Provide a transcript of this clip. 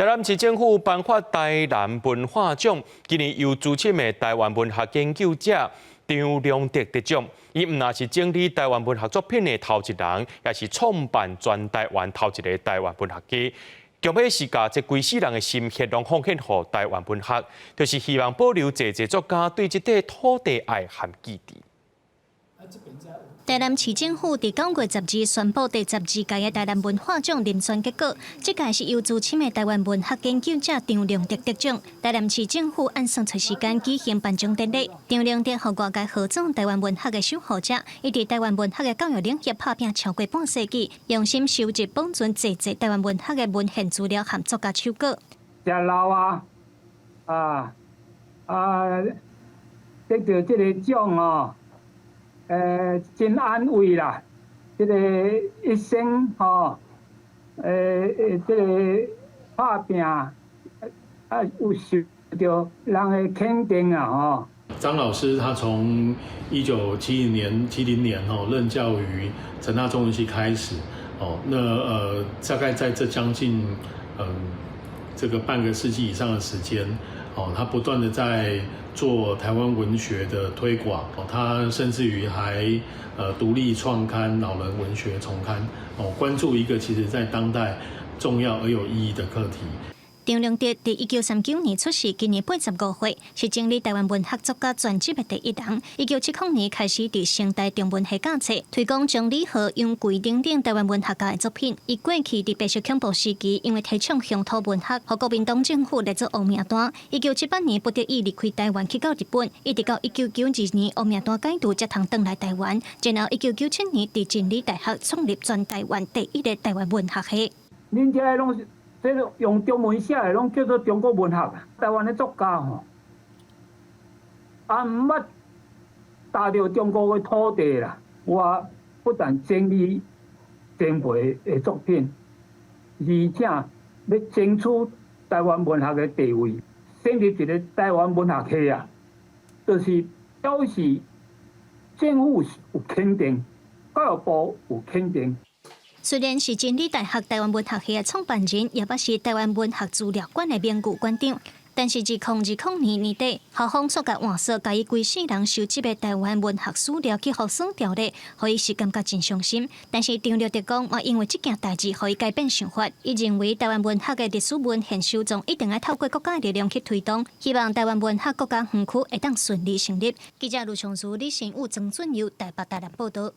台南市政府頒發台南文化獎，今年由資深的台灣文學研究者張良德得獎。伊毋但是整理台灣文學作品的頭一人，也是創辦全台灣頭一个台灣文學家。強尾是共這規世人的心血攏奉獻予台灣文學，就是希望保留濟濟作家對這塊土地愛和記憶。台南市政府佇9月12宣布第十二屆的台南文化獎遴選結果，這屆是由資深的台灣文學研究者張良德得獎。台南市政府按算出時間舉行頒獎典禮。張良德予外界號做台灣文學的守護者，伊佇台灣文學的教育領域拍拚超過半世紀，用心收集保存濟濟台灣文學的文獻資料和作家手稿。誠老啊，啊啊，得著這個獎哦。真安慰啦！這个一生吼，這个拍拚啊，有受著人的肯定啊，吼。張老師他從1970年70年吼任教於成大中文系開始，哦，那大概在這將近這個半個世紀以上的時間，哦，他不斷的在做台灣文學的推廣，他甚至於還獨立創刊《老人文學叢刊》，哦，關注一個其實在當代重要而有意義的課題。張良德佇1939年出世，今年85歲，是整理台灣文學作家全集的第一人。1970年開始佇成大中文系教冊，推廣張李和、楊貴等等台灣文學家的作品。伊過去佇白色恐怖時期，因為提倡鄉土文學，予國民黨政府列做烏名單。1978年不得已離開台灣去到日本，一直到1992年烏名單解除，才通轉來台灣。然後1997年佇真理大學創立全台灣第一个台灣文學系。恁這攏是這個用中文寫的，攏叫做中國文學。台灣的作家吼，也毋捌踏著中國的土地啦。我不但整理前輩的作品，而且欲爭取台灣文學的地位，成立一個台灣文學系啊，就是表示政府有肯定，教育部有肯定。雖然是真理大學台灣文學系的創辦人，也捌是台灣文學資料館的名譽館長，但是2020年年底，校方卻共換說，共伊規世人收集的台灣文學史料去予刪掉咧，予伊是感覺真傷心。但是張良德講，嘛因為這件代誌，予伊改變想法。伊認為台灣文學的歷史文獻收藏一定愛透過國家力量去推動，希望台灣文學國家園區會當順利成立。記者盧松如、李新武、曾俊佑台北台南報導。